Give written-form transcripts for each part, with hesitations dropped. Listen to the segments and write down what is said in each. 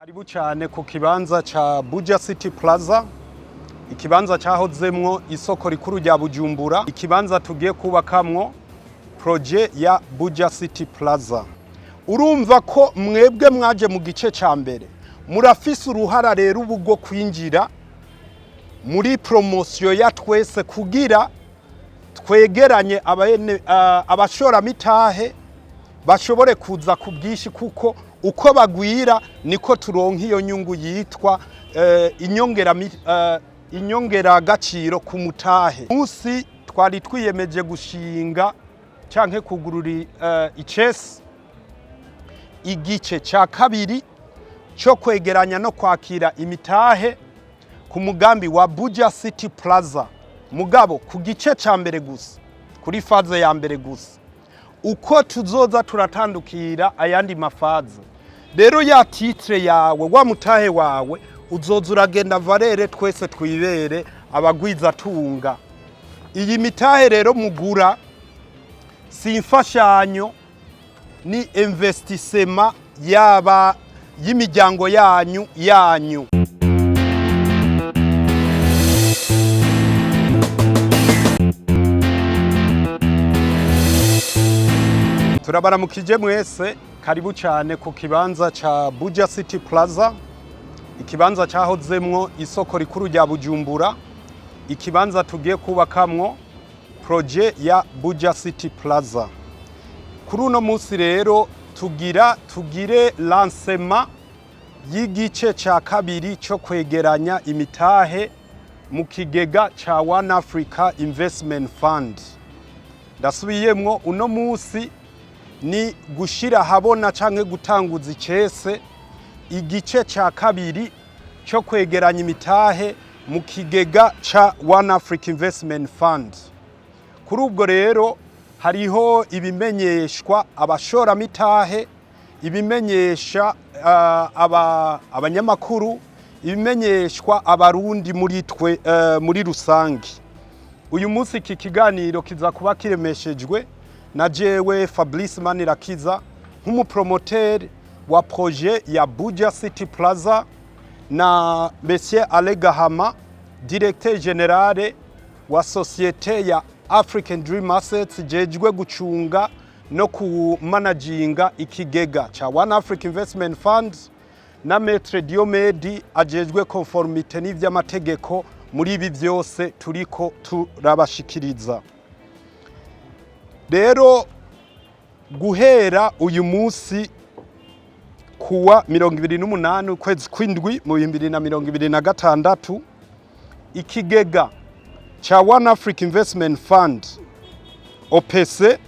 Karibu cyane ku kibanza ca Buja City Plaza, ikibanza cyahozemwo isoko rikuru rya Bujumbura, ikibanza tugiye kubakamwo projet ya Buja City Plaza. Urumva ko mwebwe mwaje mu gice ca mbere, murafise uruhara rero ubu rwo kwinjira muri promotion ya twese kugira twegeranye abashoramitahe bashobore kuza ku bwinshi, kuko uko bagwira niko turonka iyo nyungu yitwa inyongeragaciro ku mutahe. Munsi twari twiyemeje gushinga canke kugurura icesi igice ca kabiri cyo kwegeranya no kwakira imitahe ku mugambi wa Buja City Plaza, mugabo ku gice ca mbere gusa, kuri phase ya mbere gusa. Uko tuzoza turatandukira ayandi ma phases rero, ya titre yawe, wa mutahe wawe uzoza uragenda valeur, twese twibere abagwizatunga. Iyi mitahe rero mugura si imfashanyo, ni investissement yaba y'imiryango yanyu. Turabaramukije mwese, karibu cyane ku kibanza ca Buja City Plaza, ikibanza cyahozemwo isoko rikuru rya Bujumbura, ikibanza tugiye kubakamwo projet ya Buja City Plaza. Kuri uno munsi rero tugira tugire lancement y'igice ca kabiri cyo kwegeranya imitahe mu kigega ca One Africa Investment Fund. Ndasubiyemwo, uno munsi ni gushira habona canke gutanguza icese igice ca kabiri cyo kwegeranya imitahe mu kigega ca One Africa Investment Fund. Kuri ubwo rero hariho ibimenyeshwa abashoramitahe, ibimenyesha abanyamakuru, ibimenyeshwa Abarundi muri twe muri rusange. Uyu munsi iki kiganiro kiza kuba kiremeshejwe na jewe Fabrice Manirakiza nk'umupromoteur wa projet ya Buja City Plaza na Monsieur Ale Gahama, directeur général wa société ya African Dream Assets jejwe gucunga no kumanaginga ikigega ca One Africa Investment Fund, na Maître Diomedi ajejwe conformité n'ivy'amategeko muri ibi vyose turiko turabashikiriza. Rero guhera uyu munsi kuwa 28 ukwezi kw'indwi mu 2026, ikigega ca One Africa Investment Fund OPC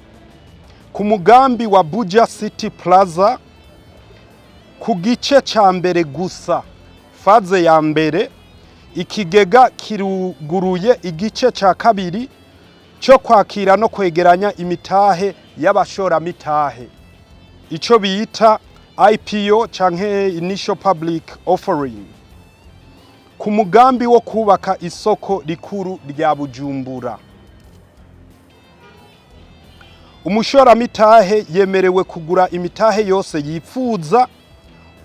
ku mugambi wa Buja City Plaza, ku gice ca mbere gusa, phase ya mbere, ikigega kiruguruye igice ca kabiri cyo kwakira no kwegeranya imitahe y'abashoramitahe, ico bita IPO canke Initial Public Offering, ku mugambi wo kubaka isoko rikuru rya Bujumbura. Umushoramitahe yemerewe kugura imitahe yose yipfuza.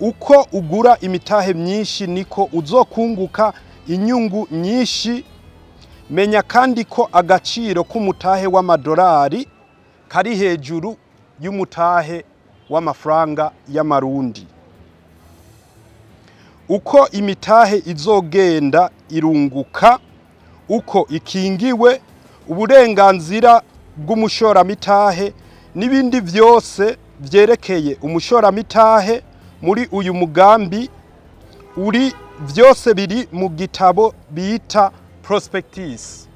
Uko ugura imitahe myinshi niko uzokunguka inyungu nyinshi. Menya kandi ko agaciro k'umutahe w'amadolari kari hejuru y'umutahe w'amafaranga y'Amarundi. Uko imitahe izogenda irunguka, uko ikingiwe uburenganzira bw'umushoramitahe n'ibindi vyose vyerekeye umushoramitahe muri uyu mugambi uri vyose biri mu gitabo bita prospectus.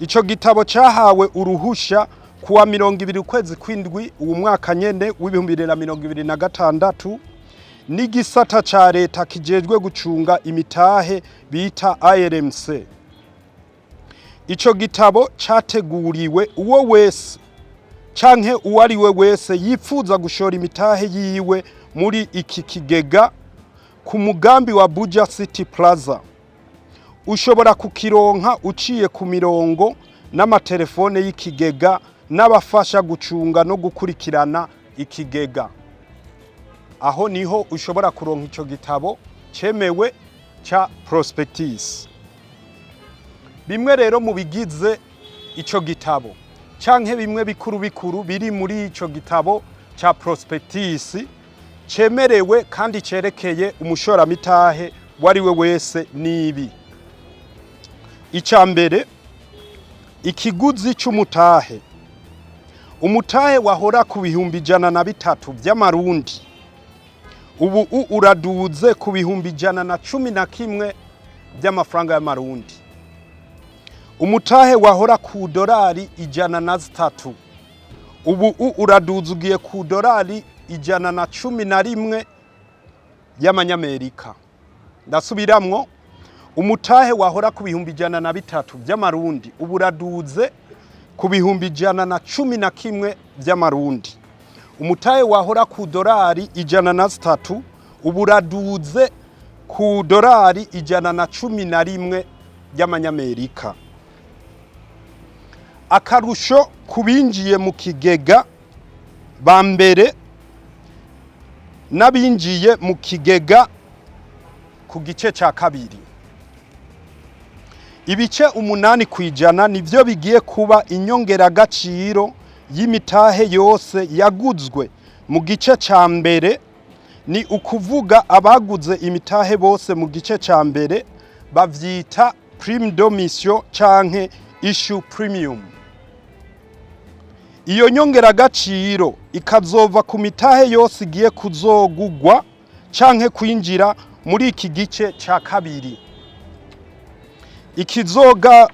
Ico gitabo cahawe uruhusha kuwa 20 ukwezi kw'indwi uwu mwaka nyene w'2026 n'igisata ca leta kijejwe gucunga imitahe bita ARMC. Ico gitabo categuriwe uwo wese canke uwo ari we wese yipfuza gushora imitahe yiwe muri iki kigega ku mugambi wa Buja City Plaza. Ushobora kukironka uciye ku mirongo n'amatelefone y'ikigega n'abafasha gucunga no gukurikirana ikigega. Aho niho ushobora kuronka ico gitabo cemewe ca prospectus. Bimwe rero mu bigize ico gitabo, canke bimwe bikuru bikuru biri muri ico gitabo ca prospectus cemerewe kandi cerekeye umushoramitahe wari we wese, nibi: Ica mbere, ikiguzi c'umutahe. Umutahe wahora ku 103,000 vy'amarundi, ubu uraduze ku 111,000 by'amafaranga y'amarundi. Umutahe wahora ku dorari 103, ubu uraduze, ugiye ku dorari 111 y'amanyamerika. Ndasubiramwo: umutahe wahora ku 103,000 by'amarundi, ubu uraduze ku 111,000 by'amarundi. Umutahe wahora ku dorari 103, ubu uraduze ku dorari 111 y'amanyamerika. Akarusho ku binjiye mu kigega ba mbere n'abinjiye mu kigega ku gice cya kabiri: ibice 8% nivyo bigiye kuba inyongeragaciro y'imitahe yose yaguzwe mu gice ca mbere. Ni ukuvuga abaguze imitahe bose mu gice ca mbere, bavyita prime d'émission canke issue premium. Iyo nyongeragaciro ikazova ku mitahe yose igiye kuzogugwa canke kwinjira muri iki gice ca kabiri, ikizoga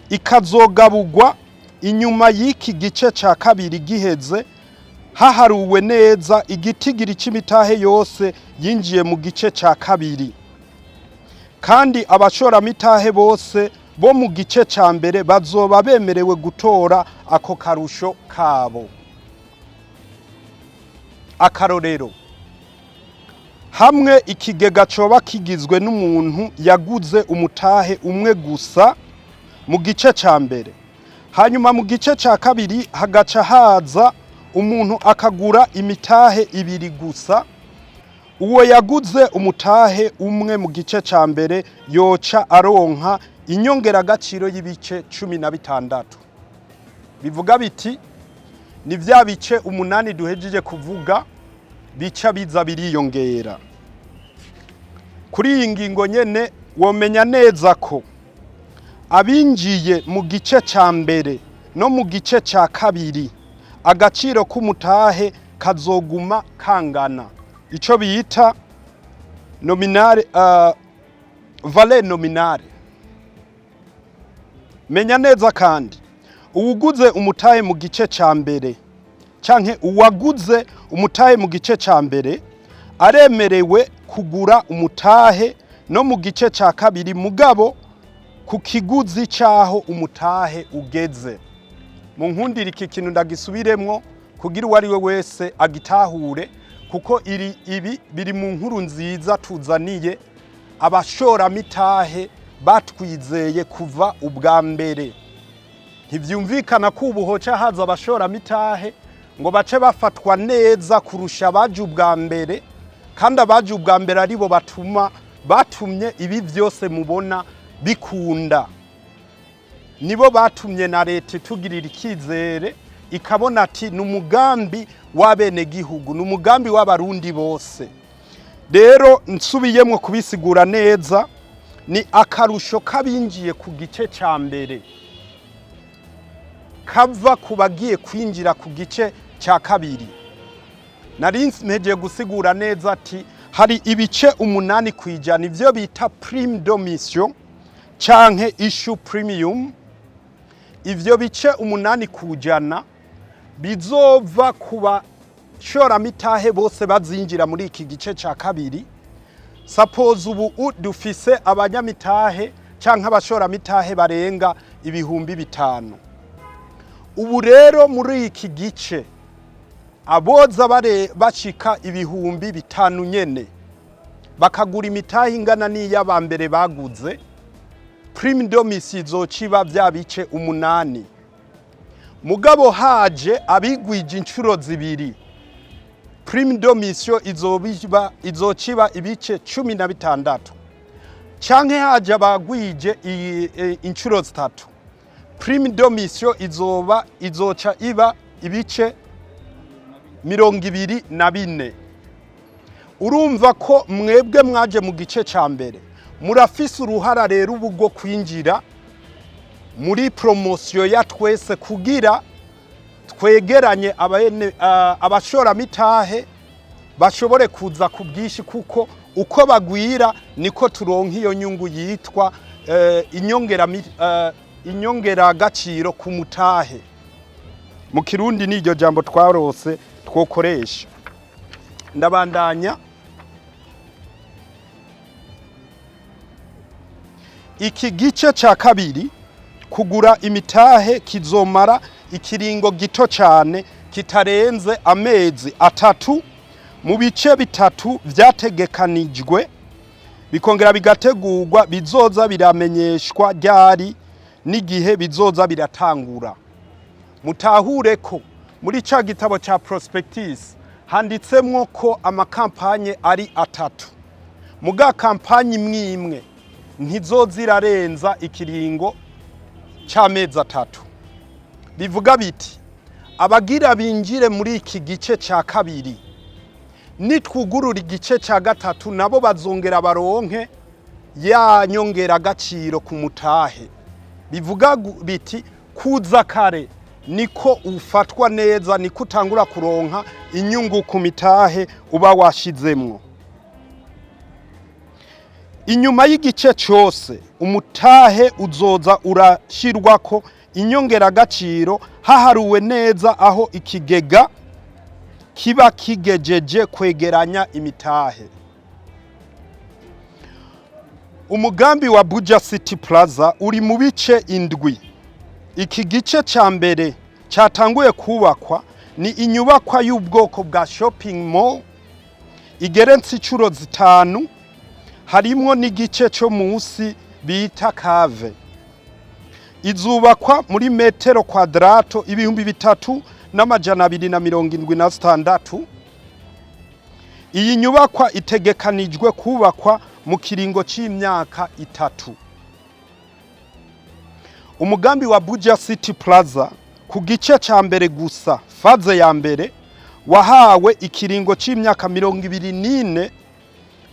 ikazogabugwa inyuma y'iki gice ca kabiri giheze, haharuwe neza igitigiri c'imitahe yose yinjiye mu gice ca kabiri. Kandi abashoramitahe bose bo mu gice ca mbere bazoba bemerewe gutora ako karusho kabo. Akarorero, hamwe ikigega coba kigizwe n'umuntu yaguze umutahe umwe gusa mu gice ca mbere, hanyuma mu gice ca kabiri hagaca haza umuntu akagura imitahe ibiri gusa, uwo yaguze umutahe umwe mu gice ca mbere yoca aronka inyongeragaciro y'ibice 16. Bivuga biti ni vya bice 8 duhejeje kuvuga bica biza biriyongera. Kuri iyi ngingo nyene, womenya neza ko abinjiye mu gice ca mbere no mu gice ca kabiri, agaciro k'umutahe kazoguma kangana, ico bita nominale, valeur nominale. Menya neza kandi, uwuguze umutahe mu gice ca mbere canke uwaguze umutahe mu gice ca mbere aremerewe kugura umutahe no mu gice ca kabiri, mugabo ku kiguzi c'aho umutahe ugeze. Mu nkundira, iki kintu ndagisubiremwo kugira uwo ari we wese agitahure, kuko iri ibi biri mu nkuru nziza tuzaniye abashoramitahe batwizeye kuva ubwa mbere. Ntivyumvikana ko ubu hoca haza abashoramitahe ngo bace bafatwa neza kurusha abaje ubwa mbere, kandi abaje ubwa mbere aribo batuma batumye ibi vyose mubona bikunda. Nibo batumye na leta itugirira ikizere, ikabona ati ni umugambi w'abenegihugu, ni umugambi w'abarundi bose. Rero nsubiyemwo kubisigura neza, ni akarusho k'abinjiye ku gice ca mbere kava ku bagiye kwinjira ku gice cya kabiri. Nari mpejeje gusigura neza ati hari ibice 8%, ivyo bita prime d'émission canke issue premium. Ivyo bice 8% bizova ku bashoramitahe bose bazinjira muri iki gice ca kabiri. Suppose ubu dufise abanyamitahe canke abashoramitahe barenga 5000. Ubu rero muri iki gice aboza bare bashika 5000 nyene, bakagura imitahe ingana n'iy'abambere baguze, prime d'émission izociba vya bice 8. Mugabo haje abigwije inshuro zibiri, prime d'émission izoca iba 11%. Prime de mission izobiba izociba ibice 16, canke haje abagwije inshuro zitatu, prime de mission izoca iba ibice 24. Urumva ko mwebwe mwaje mu gice ca mbere murafise uruhara rero ubu rwo kwinjira muri promotion ya twese kugira twegeranye abashoramitahe bashobore kuza ku bwinshi, kuko uko bagwira niko turonka iyo nyungu yitwa inyongeragaciro ku mutahe. Mu Kirundi n'iryo jambo twarose twokoresha. Ndabandanya. Iki gice ca kabiri, kugura imitahe, kizomara ikiringo gito cyane kitarenze amezi 3 mu bice bitatu vyategekanijwe, bikongera bigategurwa, bizoza biramenyeshwa ryari n'igihe bizoza biratangura. Mutahure ko muri ca gitabo ca prospectus handitsemwo ko amakampanye ari atatu, muga campagne imwe imwe ntizoza irarenza ikiringo c'amezi 3. Bivuga biti abagira binjire muri iki gice ca kabiri, nitwugurura igice ca gatatu nabo bazongera baronke ya nyongeragaciro ku mutahe. Bivuga biti kuza kare niko ufatwa neza, niko utangura kuronka inyungu ku mitahe uba washizemwo. Inyuma y'igice cyose umutahe uzoza urashirwako inyongeragaciro haharuwe neza aho ikigega kiba kigejeje kwegeranya imitahe. Umugambi wa Buja City Plaza uri mu bice indwi. Iki gice ca mbere cyatanguye kubakwa ni inyubakwa y'ubwoko bwa shopping mall igeretse inshuro zitanu, harimwo n'igice cyo munsi bita cave. Izubakwa muri metero kwadrato 3276. Iyi nyubakwa itegekanijwe kubakwa mu kiringo c'imyaka 3. Umugambi wa Buja City Plaza ku gice ca mbere gusa, phase ya mbere, wahawe ikiringo c'imyaka 24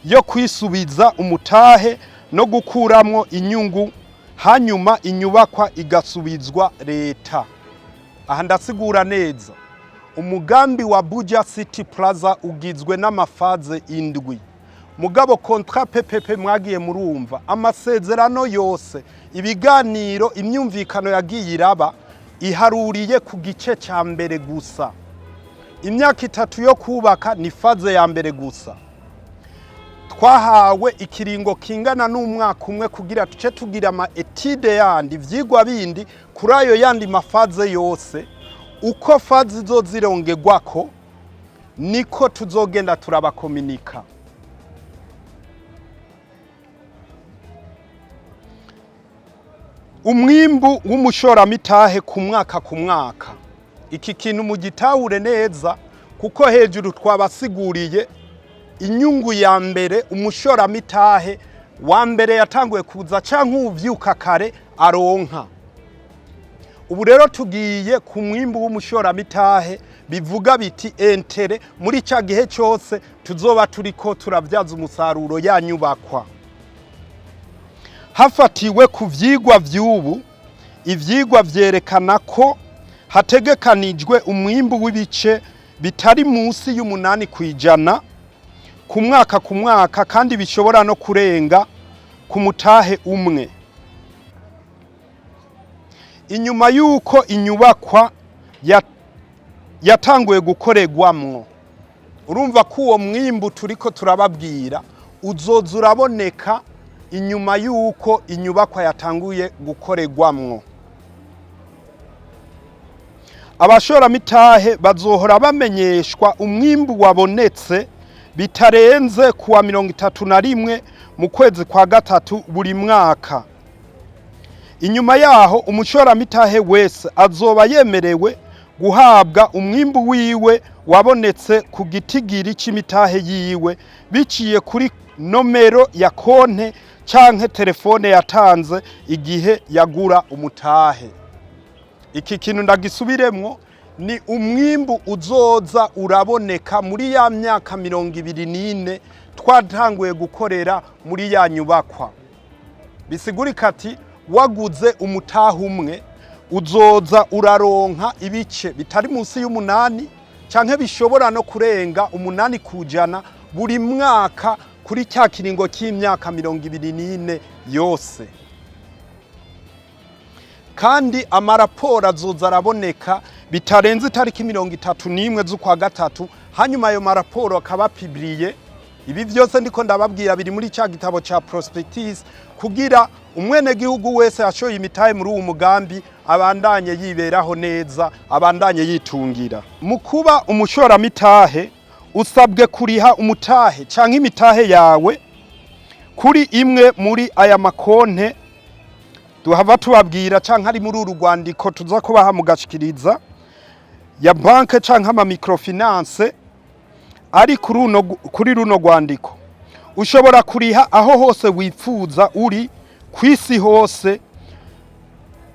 yo kwisubiza umutahe no gukuramwo inyungu, hanyuma inyubakwa igasubizwa leta. Aha ndasigura neza. Umugambi wa Buja City Plaza ugizwe n'ama phases indwi, mugabo contrat PPP mwagiye murumva, amasezerano yose, ibiganiro, imyumvikano yagiye iraba iharuriye ku gice ca mbere gusa. Imyaka 3 yo kubaka ni phase ya mbere gusa. Twahawe ikiringo kingana n'umwaka umwe kugira tuce tugira ama études yandi, ivyigwa bindi kuri ayo yandi ma phases yose. Uko phase izozirongerwako niko tuzogenda turabakominika. Umwimbu w'umushoramitahe ku mwaka ku mwaka, iki kintu mugitahure neza, kuko hejuru twabasiguriye inyungu ya mbere umushoramitahe wa mbere yatanguye kuza canke uwuvyuka kare aronka. Ubu rero tugiye ku mwimbu w'umushoramitahe, bivuga biti intérêt muri ca gihe cyose tuzoba turiko turavyaza umusaruro ya nyubakwa. Hafatiwe ku vyigwa vy'ubu, ivyigwa vyerekana ko hategekanijwe umwimbu w'ibice bitari munsi y'8% ku mwaka ku mwaka, kandi bishobora no kurenga ku mutahe umwe. Inyuma y'uko inyubakwa yatanguye gukorerwamwo, urumva ko uwo mwimbu turiko turababwira uzoza uraboneka inyuma y'uko inyubakwa yatanguye gukorerwamwo. Abashoramitahe bazohora bamenyeshwa umwimbu wabonetse bitarenze kuwa 31 mu kwezi kwa gatatu buri mwaka. Inyuma yaho umushoramitahe wese azoba yemerewe Guhabwa umwimbu wiwe wabonetse ku gitigiri c'imitahe yiwe biciye kuri nomero ya konte canke telefone yatanze igihe yagura umutahe. Iki kintu ndagisubiremwo: ni umwimbu uzoza uraboneka muri ya myaka 24 twatanguye gukorera muri ya nyubakwa. Bisigurika ati waguze umutahe umwe, uzoza uraronka ibice bitari munsi y'umunani canke bishobora no kurenga 8% buri mwaka kuri cya kiringo cy'imyaka 24 yose. Kandi amaraporo azoza araboneka bitarenze itariki 31 z'ukwa gatatu, hanyuma ayo maraporo akaba publié. Ibi byose ndiko ndababwira biri muri cya gitabo ca prospectus, kugira umwenegihugu wese yashoye imitahe muri uwu mugambi abandanye yiberaho neza, abandanye yitungira. Mu kuba umushoramitahe, usabwe kuriha umutahe canke imitahe yawe kuri imwe muri aya makonte duhava tubabwira canke ari muri uru rwandiko tuza kubaha mugashikiriza, ya banke canke ama microfinance ari kuri runo rwandiko. Ushobora kuriha aho hose wifuza uri kw'isi hose,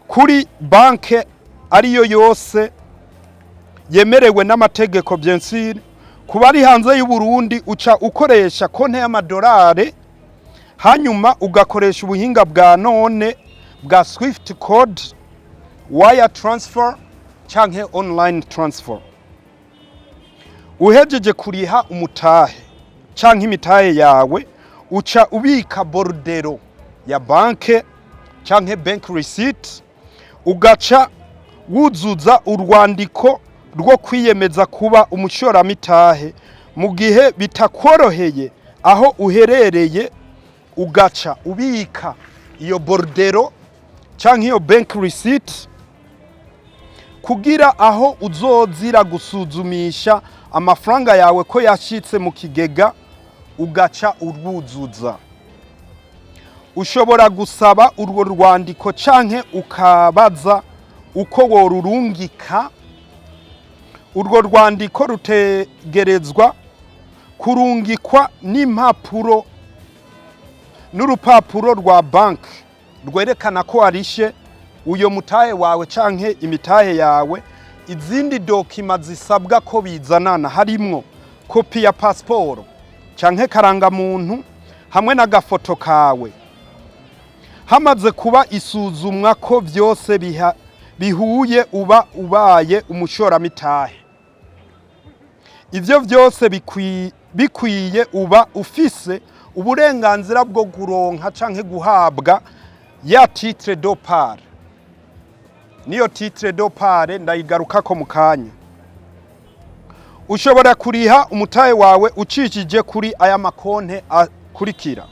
kuri banke ariyo yose yemerewe n'amategeko, bien sûr. Kuba ari hanze y'u Burundi, uca ukoresha konte y'amadolari, hanyuma ugakoresha ubuhinga bwa none bwa Swift code, wire transfer canke online transfer. Uhejeje kuriha umutahe canke imitahe yawe, uca ubika bordereau ya banke canke bank receipt, ugaca wuzuza urwandiko rwo kwiyemeza kuba umushoramitahe. Mu gihe bitakworoheye aho uherereye, ugaca ubika iyo bordereau canke iyo bank receipt kugira aho uzozira gusuzumisha amafaranga yawe ko yashitse mu kigega, ugaca urwuzuza. Ushobora gusaba urwo rwandiko canke ukabaza uko worurungika. Urwo rwandiko rutegerezwa kurungikwa n'impapuro n'urupapuro rwa banki rwerekana ko warishe uyo mutahe wawe canke imitahe yawe. Izindi documents zisabwa ko bizanana harimwo kopi ya pasiporo canke karangamuntu hamwe n'agafoto kawe. Hamaze kuba isuzumwa ko vyose bihuye, uba ubaye umushoramitahe. Ivyo vyose bikwiye, uba ufise uburenganzira bwo kuronka canke guhabwa ya titre de part. Niyo titre de part ndayigarukako mu kanya. Ushobora kuriha umutahe wawe ucishije kuri aya makonte akurikira.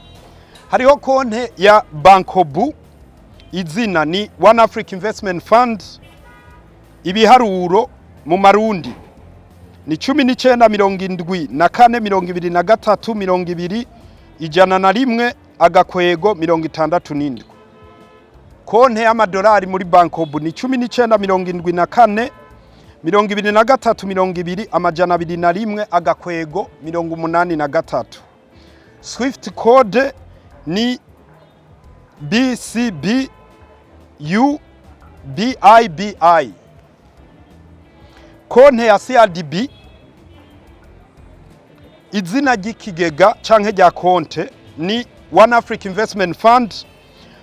Hariho konte ya Bancobu, izina ni One Africa Investment Fund, ibiharuro mu marundi ni 1974 23 20 101-67. Konte y'amadolari muri Bancobu ni 1974 23 20 201-83. Swift code ni BCB U BIBI. Konte ya CRDB, izina ry'ikigega canke rya konte ni One Africa Investment Fund,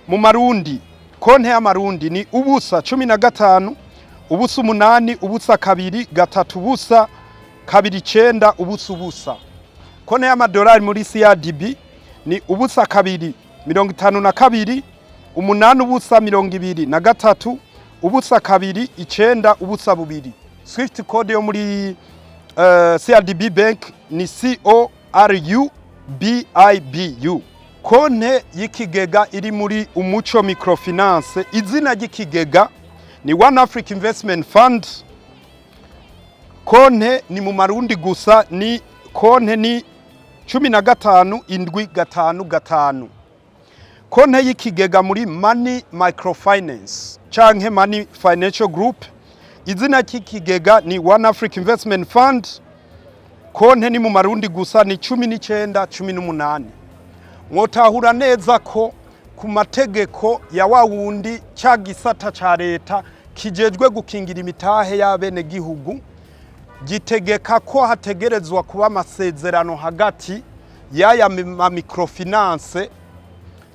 mu marundi, konte y'amarundi ni 0 15 0 8 0 2 3 0 2 9 0 0. Konte y'amadolari muri CRDB ni 0 2 52 8 0 23 0 2 9 0 2. Swift code yo muri CRDB Bank ni CORU BIBU. Konte y'ikigega iri muri Umuco Microfinance, izina ry'ikigega ni One Africa Investment Fund, konte ni mu marundi gusa, ni konte ni 15 7 5 5. Konte y'ikigega muri Money Microfinance canke Money Financial Group. Izina ry'ikigega ni One Africa Investment Fund. Konte ni mu marundi gusa, ni 19 18. Mwotahura neza ko ku mategeko ya wa wundi ca gisata ca leta kijejwe gukingira imitahe y'abenegihugu, gitegeka ko hategerezwa kuba amasezerano hagati y'aya ma microfinance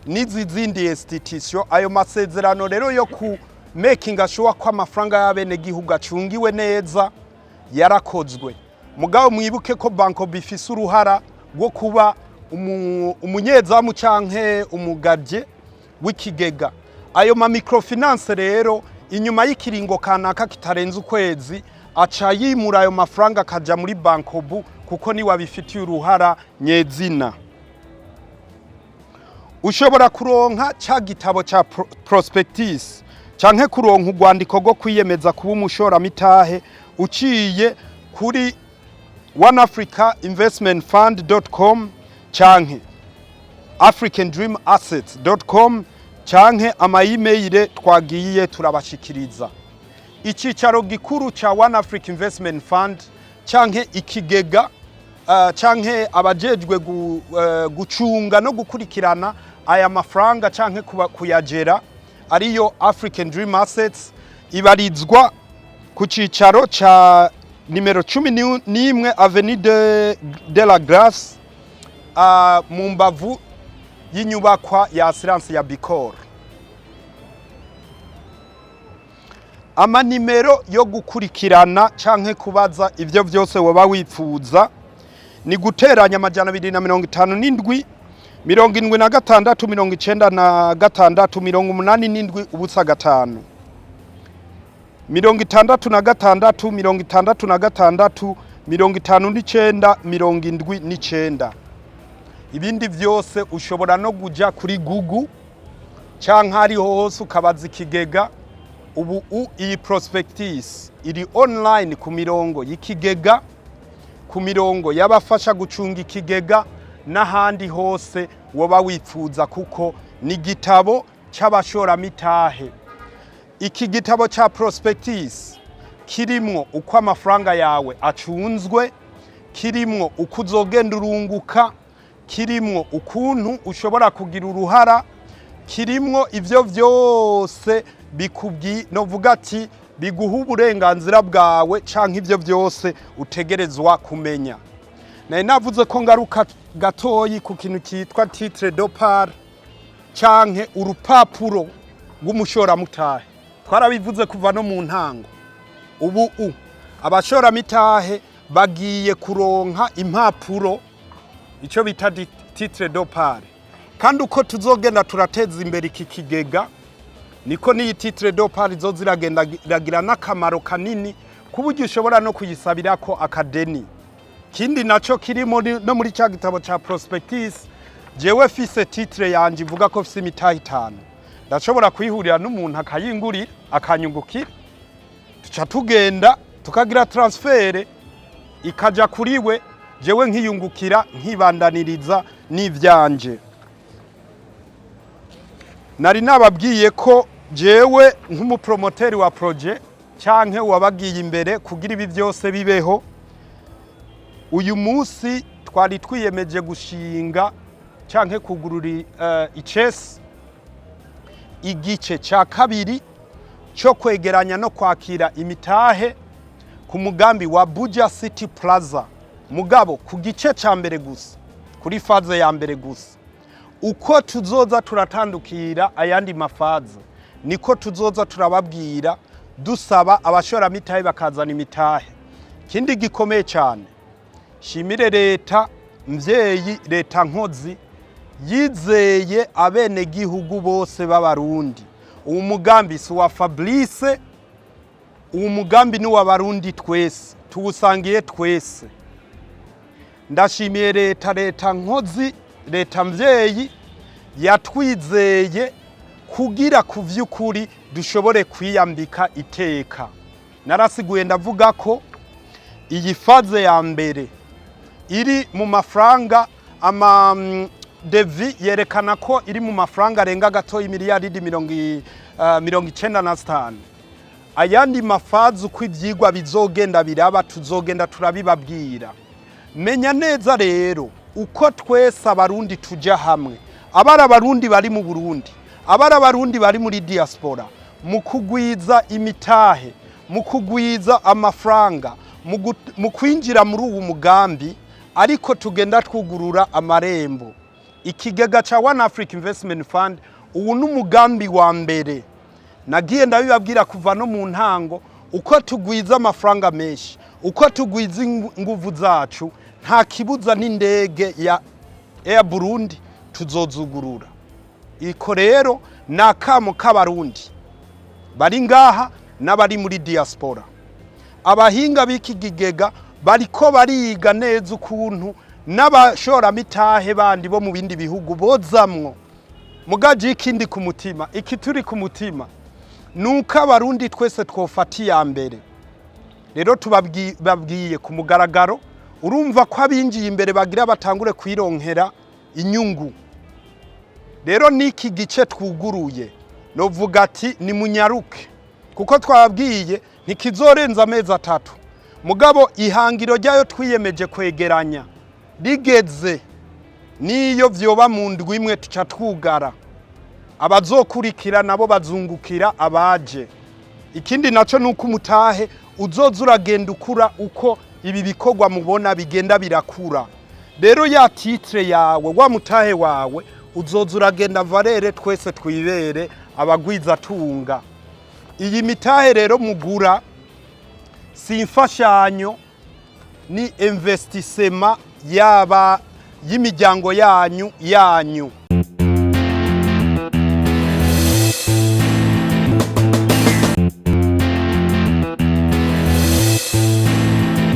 n'izi zindi institution. Ayo masezerano rero yo ku making sure ko amafaranga y'abenegihugu acungiwe neza yarakozwe. Mugabo mwibuke ko Bancobu ifise uruhara rwo kuba umunyezamu canke umugadye w'ikigega. Ayo ma microfinance rero, inyuma y'ikiringo kanaka kitarenze ukwezi, aca yimura ayo mafaranga akaja muri Bancobu, kuko niwe abifitiye uruhara nyezina. Ushobora kuronka ca gitabo ca prospectus canke kuronka urwandiko rwo kwiyemeza kuba umushoramitahe uciye kuri oneafricainvestmentfund.com canke africandreamassets.com canke ama email twagiye turabashikiriza. Icicaro gikuru ca One Africa Investment Fund canke ikigega, canke abajejwe gucunga no gukurikirana aya mafaranga canke kuyagera, ariyo African Dream Assets, ibarizwa ku cicaro ca nimero 11 Avenue de la Grace, mu mbavu y'inyubakwa ya assurance ya Bicor. Amanimero yo gukurikirana canke kubaza ivyo vyose woba wipfuza ni guteranya 257 76 96 87 0 5, 66 66 59 79. Ibindi vyose ushobora no kuja kuri Google canke hariho hose ukabaza ikigega. Ubu iyi prospectus iri online ku mirongo y'ikigega, ku mirongo y'abafasha gucunga ikigega n'ahandi hose woba wifuza, kuko ni igitabo c'abashoramitahe. Iki gitabo ca prospectus kirimwo uko amafaranga yawe acunzwe, kirimwo uko uzogenda urunguka, kirimwo ukuntu ushobora kugira uruhara, kirimwo ivyo vyose bikubwi novuga ati biguha uburenganzira bwawe canke ivyo vyose utegerezwa kumenya. Nari navuze ko ngaruka gatoyi ku kintu cyitwa titre de part canke urupapuro rw'umushoramutahe. Twarabivuze kuva no mu ntango. Ubu abashoramitahe bagiye kuronka impapuro, icyo bita titre de part. Kandi uko tuzogenda turateza imbere iki kigega, niko n'iyi titre de part izoza iragenda iragira n'akamaro kanini, ku buryo ushobora no kuyisabirako akadeni. Kindi naco kiri muri no muri ca gitabo ca prospectus, jewe fise titre yanje ivuga ko fise imitahe itanu, ndashobora kwihurira n'umuntu akayingurira, akanyungukira, tuca tugenda tukagira transfert, ikaja kuri we, jewe nkiyungukira, nkibandaniriza n'ivyanje. Nari nababwiye ko jewe nk'umupromoteri wa projet canke wabagiye imbere kugira ibi byose bibeho, uyu munsi twari twiyemeje gushinga canke kugurura icesi igice ca kabiri cyo kwegeranya no kwakira imitahe ku mugambi wa Buja City Plaza, mugabo ku gice ca mbere gusa, kuri phase ya mbere gusa. Uko tuzoza turatandukira ayandi ma phases, niko tuzoza turababwira, dusaba abashoramitahe bakazana imitahe. Ikindi gikomeye cyane, shimire leta mvyeyi, leta nkozi yizeye abenegihugu bose b'Abarundi. Uwo mugambi si uwa Fabrice, uwo mugambi ni uw'Abarundi twese, tuwusangiye twese. Ndashimiye leta, leta nkozi, leta mvyeyi yatwizeye kugira ku vy'ukuri dushobore kwiyambika iteka. Narasiguye ndavuga ko iyi phase ya mbere iri mu mafaranga ama devis yerekana ko iri mu mafaranga arenga gato imiliyaridi 95. Ayandi ma phases, uko ivyigwa bizogenda biraba, tuzogenda turabibabwira. Menya neza rero uko twese Abarundi tuja hamwe, abari Abarundi bari mu Burundi, abari Abarundi bari muri diaspora, mu kugwiza imitahe, mu kugwiza amafaranga, mu kwinjira muri uwu mugambi. Ariko tugenda twugurura amarembo. Ikigega ca One Africa Investment Fund, ubu ni umugambi wa mbere. Nagiye ndabibabwira kuva no mu ntango, uko tugwiza amafaranga menshi, uko tugwiza inguvu zacu, nta kibuza n'indege ya Air Burundi tuzozugurura. Iko rero ni akamo k'Abarundi bari ngaha n'abari muri diaspora. Abahinga b'iki kigega bariko bariga neza ukuntu n'abashoramitahe bandi bo mu bindi bihugu bozamwo. Mugaje ikindi ku mutima, iki turi ku mutima, nuko Abarundi twese twofata iya mbere. Rero tubabwiye ku mugaragaro, urumva ko abinjiye imbere bagira batangure kwironkera inyungu. Rero n'iki gice twuguruye, novuga ati nimunyaruke, kuko twababwiye ntikizorenza amezi 3. Mugabo ihangiro ryayo twiyemeje kwegeranya rigeze, niyo vyoba mu ndwi imwe, tuca twugara. Abazokurikira nabo bazungukira abaje. Ikindi naco nuko umutahe uzoza uragenda ukura uko ibi bikorwa mubona bigenda birakura. Rero ya titre yawe, wa mutahe wawe, uzoza uragenda valeur, twese twibere abagwizatunga. Iyi mitahe rero mugura si imfashanyo, ni investissement yaba y'imiryango yanyu.